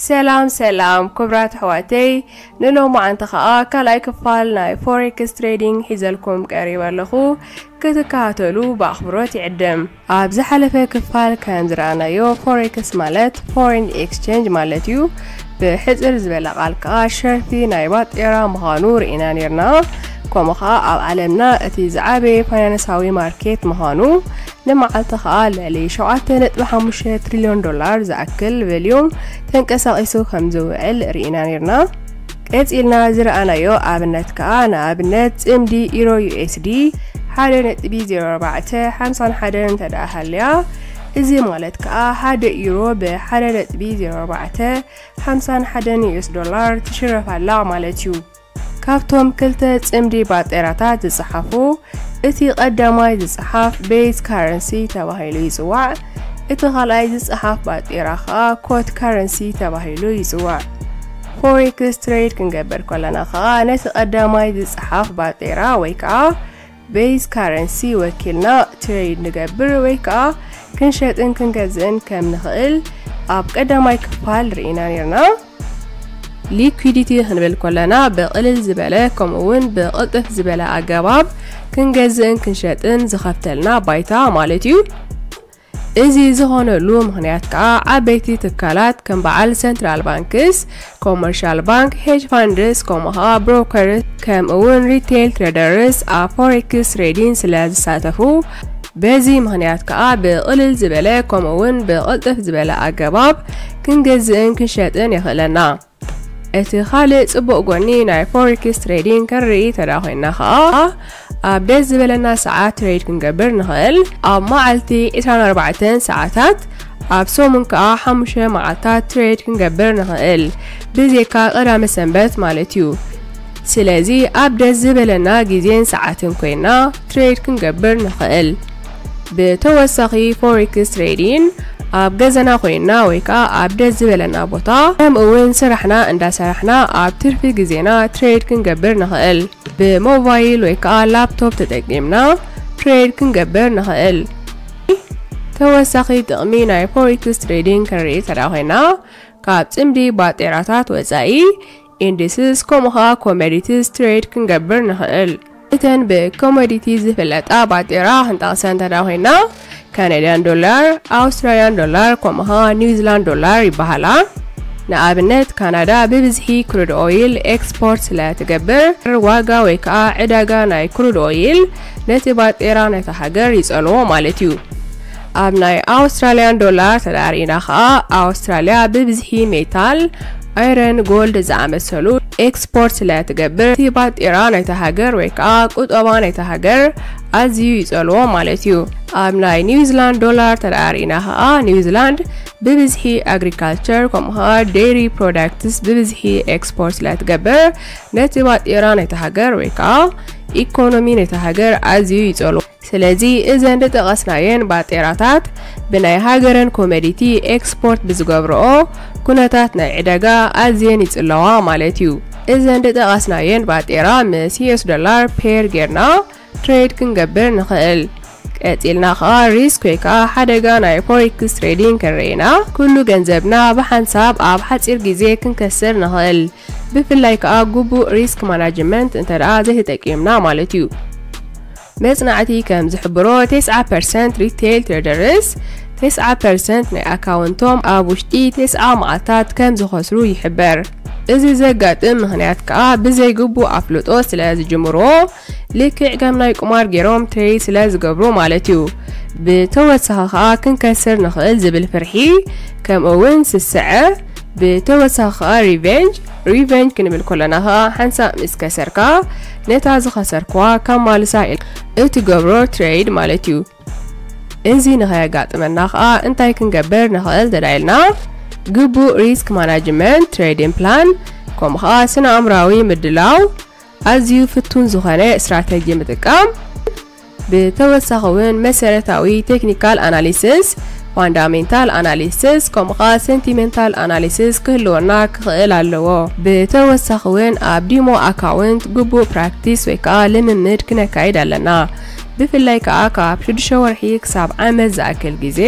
ሰላም ሰላም ክቡራት ኣሕዋተይ፣ ንሎማዓንቲ ኸኣ ካልኣይ ክፋል ናይ ፎሬክስ ትሬዲንግ ሒዘልኩም ቀሪበ ኣለኹ። ክትከታተሉ ብኣኽብሮት ይዕድም። ኣብ ዝሓለፈ ክፋል ከም ዝረኣናዮ ፎሬክስ ማለት ፎሬን ኤክስቼንጅ ማለት እዩ። ብሕጽር ዝበለ ቃል ከኣ ሸርፊ ናይ ባጤራ ምዃኑ ርኢና ኔርና። ከምኡ ኸኣ ኣብ ዓለምና እቲ ዝዓበየ ፋይናንሳዊ ማርኬት ምዃኑ፣ ንመዓልቲ ኸኣ ልዕሊ ሸውዓተ ነጥቢ ሓሙሽተ ትሪልዮን ዶላር ዝኣክል ቨልዩም ተንቀሳቒሱ ከም ዝውዕል ርኢና ኔርና። ቀጺልና ዝረኣናዮ ኣብነት ከኣ ንኣብነት ጽምዲ ኢሮ ዩ ኤስ ዲ ሓደ ነጥቢ ዜሮ ኣርባዕተ ሓምሳን ሓደን እንተ ደኣ ሃልያ፣ እዚ ማለት ከኣ ሓደ ኢሮ ብሓደ ነጥቢ ዜሮ ኣርባዕተ ሓምሳን ሓደን ዩ ኤስ ዶላር ትሽረፍ ኣላ ማለት እዩ። ካብቶም ክልተ ጽምዲ ባጤራታት ዝጸሓፉ፣ እቲ ቀዳማይ ዝጸሓፍ ቤዝ ካረንሲ ተባሂሉ ይጽዋዕ፣ እቲ ካልኣይ ዝጸሓፍ ባጤራ ኸኣ ኮት ካረንሲ ተባሂሉ ይጽዋዕ። ፎሬክስ ትሬድ ክንገብር ከለና ኸኣ ነቲ ቀዳማይ ዝጸሓፍ ባጤራ ወይ ከኣ ቤዝ ካረንሲ ወኪልና ትሬድ ንገብር ወይ ከኣ ክንሸጥን ክንገዝእን ከም ንኽእል ኣብ ቀዳማይ ክፋል ርኢና ኔርና። ሊኩዊዲቲ ክንብል ከለና ብቕልል ዝበለ ከምኡ እውን ብቕልጥፍ ዝበለ ኣገባብ ክንገዝእን ክንሸጥን ዝኸፍተልና ባይታ ማለት እዩ። እዚ ዝኾነሉ ምኽንያት ከኣ ዓበይቲ ትካላት ከም በዓል ሰንትራል ባንክስ፣ ኮመርሻል ባንክ፣ ሄጅ ፋንድስ፣ ከምኡ ኸኣ ብሮከርስ፣ ከምኡ እውን ሪቴል ትሬደርስ ኣብ ፎሬክስ ትሬዲንግ ስለ ዝሳተፉ፣ በዚ ምኽንያት ከኣ ብቕልል ዝበለ ከምኡ እውን ብቕልጥፍ ዝበለ ኣገባብ ክንገዝእን ክንሸጥን የኽእለና። እቲ ካልእ ጽቡቕ ጎኒ ናይ ፎሬክስ ትሬዲንግ ክንርኢ ተዳ ኮይና ኸኣ፣ ኣብ ደስ ዝበለና ሰዓት ትሬድ ክንገብር ንኽእል። ኣብ መዓልቲ ዕስራን ኣርባዕተን ሰዓታት፣ ኣብ ሰሙን ከኣ ሓሙሽተ መዓልታት ትሬድ ክንገብር ንኽእል፣ ብዜካ ቀዳመ ሰንበት ማለት እዩ። ስለዚ ኣብ ደስ ዝበለና ግዜን ሰዓትን ኮይና ትሬድ ክንገብር ንኽእል። ብተወሳኺ ፎሬክስ ትሬዲንግ ኣብ ገዛና ኮይና ወይ ከኣ ኣብ ደስ ዝበለና ቦታ፣ ከምኡ እውን ስራሕና እንዳሰራሕና ኣብ ትርፊ ግዜና ትሬድ ክንገብር ንኽእል። ብሞባይል ወይ ከኣ ላፕቶፕ ተጠቂምና ትሬድ ክንገብር ንኽእል። ተወሳኺ ጥቕሚ ናይ ፎሬክስ ትሬዲንግ ክንርኢ ተዳ ኮይና፣ ካብ ጽምዲ ባጤራታት ወጻኢ፣ ኢንዲስስ ከምኡ ኸኣ ኮሞዲቲስ ትሬድ ክንገብር ንኽእል። እተን ብኮሞዲቲ ዝፍለጣ ባጤራ ክንጠቕሰን ተዳ ኮይና፣ ካናድያን ዶላር፣ ኣውስትራልያን ዶላር ከምኡ ኸኣ ኒውዚላንድ ዶላር ይበሃላ። ንኣብነት ካናዳ ብብዝሒ ክሩድ ኦይል ኤክስፖርት ስለ ትገብር፣ ዋጋ ወይ ከኣ ዕዳጋ ናይ ክሩድ ኦይል ነቲ ባጤራ ናይታ ሃገር ይጸልዎ ማለት እዩ። ኣብ ናይ ኣውስትራልያን ዶላር ተዳሪእና ኸኣ፣ ኣውስትራልያ ብብዝሒ ሜታል፣ ኣይረን፣ ጎልድ ዝኣመሰሉ ኤክስፖርት ስለ ትገብር፣ እቲ ባጤራ ናይታ ሃገር ወይ ከኣ ቁጠባ ናይታ ሃገር ኣዝዩ ይጸልዎ ማለት እዩ። ኣብ ናይ ኒውዚላንድ ዶላር ተዳሪእና ኸኣ፣ ኒውዚላንድ ብብዝሒ ኣግሪካልቸር ከምኡ ኸኣ ዴይሪ ፕሮዳክትስ ብብዝሒ ኤክስፖርት ስለ ትገብር፣ ነቲ ባጤራ ናይታ ሃገር ወይ ከኣ ኢኮኖሚ ናይታ ሃገር ኣዝዩ ይጸልዎ። ስለዚ እዘን ዝጠቐስናየን ባጤራታት ብናይ ሃገረን ኮሞዲቲ ኤክስፖርት ብዝገብርኦ ኩነታት ናይ ዕዳጋ ኣዝየን ይጽለዋ ማለት እዩ። እዘን ዝጠቐስናየን ባጤራ ምስ ዩ ኤስ ዶላር ፔር ጌርና ትሬድ ክንገብር ንኽእል። ቀጺልና ኸኣ ሪስክ ወይ ከኣ ሓደጋ ናይ ፎሬክስ ትሬዲንግ ክንርኢ ኢና። ኩሉ ገንዘብና ብሓንሳብ ኣብ ሓጺር ግዜ ክንከስር ንኽእል። ብፍላይ ከኣ ግቡእ ሪስክ ማናጅመንት እንተ ደኣ ዘይተጠቂምና ማለት እዩ። መጽናዕቲ ከም ዝሕብሮ፣ ተስዓ ፐርሰንት ሪቴይል ትሬደርስ ተስዓ ፐርሰንት ናይ ኣካውንቶም ኣብ ውሽጢ ተስዓ መዓልታት ከም ዝኸስሩ ይሕበር። እዚ ዘጋጥም ምኽንያት ከኣ ብዘይ ግቡእ ኣፍልጦ ስለ ዝጅምርዎ፣ ልክዕ ከም ናይ ቁማር ገይሮም ትሬድ ስለ ዝገብሩ ማለት እዩ። ብተወሳኺ ከኣ ክንከስር ንኽእል ዝብል ፍርሒ፣ ከምኡ እውን ስስዐ፣ ብተወሳኺ ከኣ ሪቨንጅ፣ ሪቨንጅ ክንብል ከለና ከኣ ሓንሳብ ምስ ከሰርካ ነታ ዝኸሰርክዋ ከማልሳ ኢልካ እትገብሮ ትሬድ ማለት እዩ። እዚ ንኸየጋጥመና ከኣ እንታይ ክንገብር ንኽእል ተዳኢልና? ግቡእ ሪስክ ማናጅመንት ትሬዲንግ ፕላን፣ ከምኡ ከኣ ስነ ኣእምራዊ ምድላው፣ ኣዝዩ ፍቱን ዝኾነ ስትራተጂ ምጥቃም፣ ብተወሳኺ እውን መሰረታዊ ቴክኒካል ኣናሊሲስ፣ ፋንዳሜንታል ኣናሊሲስ፣ ከምኡ ኸኣ ሰንቲሜንታል ኣናሊሲስ ክህልወና ክኽእል ኣለዎ። ብተወሳኺ እውን ኣብ ዲሞ ኣካውንት ግቡእ ፕራክቲስ ወይ ከኣ ልምምድ ክነካይድ ኣለና። ብፍላይ ከኣ ካብ ሽዱሽተ ወርሒ ክሳብ ዓመት ዝኣክል ግዜ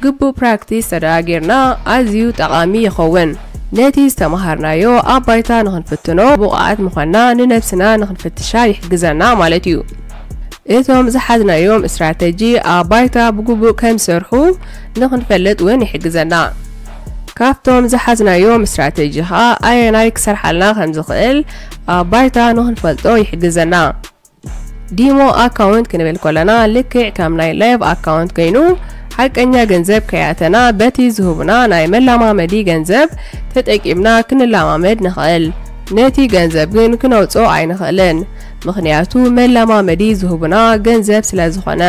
ግቡእ ፕራክቲስ ተደጋጊርና ኣዝዩ ጠቓሚ ይኸውን። ነቲ ዝተምሃርናዮ ኣብ ባይታ ንኽንፍትኖ ብቑዓት ምዃንና ንነብስና ንኽንፍትሻ ይሕግዘና ማለት እዩ። እቶም ዝሓዝናዮም ስትራተጂ ኣብ ባይታ ብግቡእ ከም ዝሰርሑ ንኽንፈልጥ እውን ይሕግዘና። ካብቶም ዝሓዝናዮም ስትራተጂ ኸኣ ኣየናይ ክሰርሓልና ከም ዝኽእል ኣብ ባይታ ንኽንፈልጦ ይሕግዘና። ዲሞ ኣካውንት ክንብል ከለና ልክዕ ከም ናይ ላይቭ ኣካውንት ኮይኑ ሓቀኛ ገንዘብ ከያተና በቲ ዝህቡና ናይ መላማመዲ ገንዘብ ተጠቂምና ክንላማመድ ንኽእል። ነቲ ገንዘብ ግን ክነውፅኦ ኣይንኽእልን፣ ምኽንያቱ መላማመዲ ዝህቡና ገንዘብ ስለ ዝኾነ።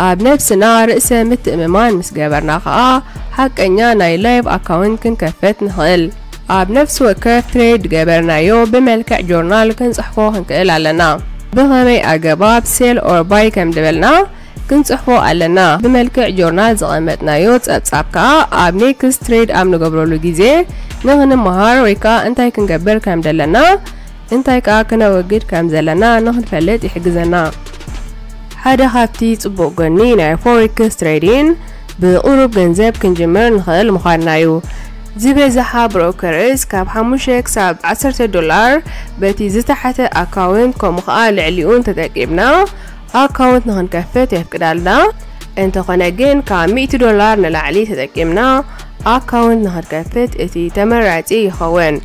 ኣብ ነብስና ርእሰ ምትእምማን ምስ ገበርና ኸኣ ሓቀኛ ናይ ላይቭ ኣካውንት ክንከፍት ንኽእል። ኣብ ነፍሲ ወከፍ ትሬድ ገበርናዮ ብመልክዕ ጆርናል ክንጽሕፎ ክንክእል ኣለና። ብኸመይ ኣገባብ ሴል ኦር ባይ ከም ዝበልና ክንጽሕፎ ኣለና። ብመልክዕ ጆርናል ዘቐመጥናዮ ጸብጻብ ከኣ ኣብ ኔክስት ትሬድ ኣብ ንገብረሉ ግዜ ንኽንመሃር ወይ ከኣ እንታይ ክንገብር ከም ዘለና እንታይ ከኣ ክነወግድ ከም ዘለና ንኽንፈልጥ ይሕግዘና። ሓደ ካብቲ ጽቡቕ ጎኒ ናይ ፎሬክስ ትሬዲን ብቑሩብ ገንዘብ ክንጅምር ንኽእል ምዃንና እዩ። ዝበዝሓ ብሮከርስ ካብ ሓሙሽተ ክሳብ ዓሰርተ ዶላር በቲ ዝተሓተ ኣካውንት ከምኡ ከኣ ልዕሊኡን ተጠቂምና ኣካውንት ንኽንከፍት የፍቅዳልና። እንተኾነ ግን ካብ ሚእቲ ዶላር ንላዕሊ ተጠቂምና ኣካውንት ንኽንከፍት እቲ ተመራጺ ይኸውን።